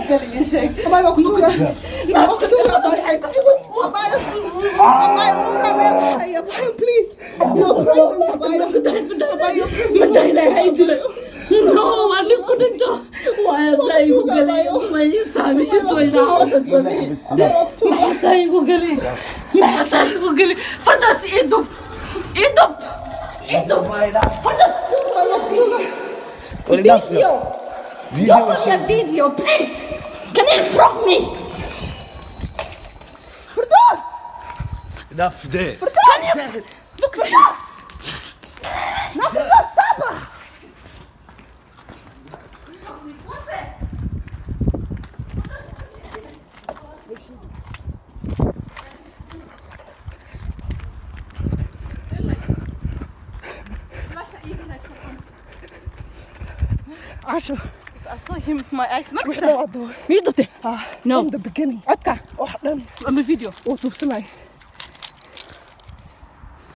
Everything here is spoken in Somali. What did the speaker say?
Galay? Ii sheeg. Abaayo, waa ku tuugaa, waa ku tuugaa, abaayo. Abaayo, abaayo, uuraa leedahay. Abaayo, please, you're pregnant, abaayo. Abaayo. Ma daynay, hay dilay. No, waan isku dhinto. Waa saa igu galay, ma ii saameyso inaa hawshan sameey. Maxaa saa igu galay? Maxaa saa igu galay? Fardaas, ii dub, ii dub, ii dub fardaas. Video. Just on the video, please. Can you prove me? Firdaus. Dhaaf dee. Can you look? Na Firdaus, stop. Casho. I saw him with my eyes. Wixii dhan waa duubay. Miyuu dubtay? Ah. No. In the beginning. Codka Wax dhan ama video? Wuu duubsanay.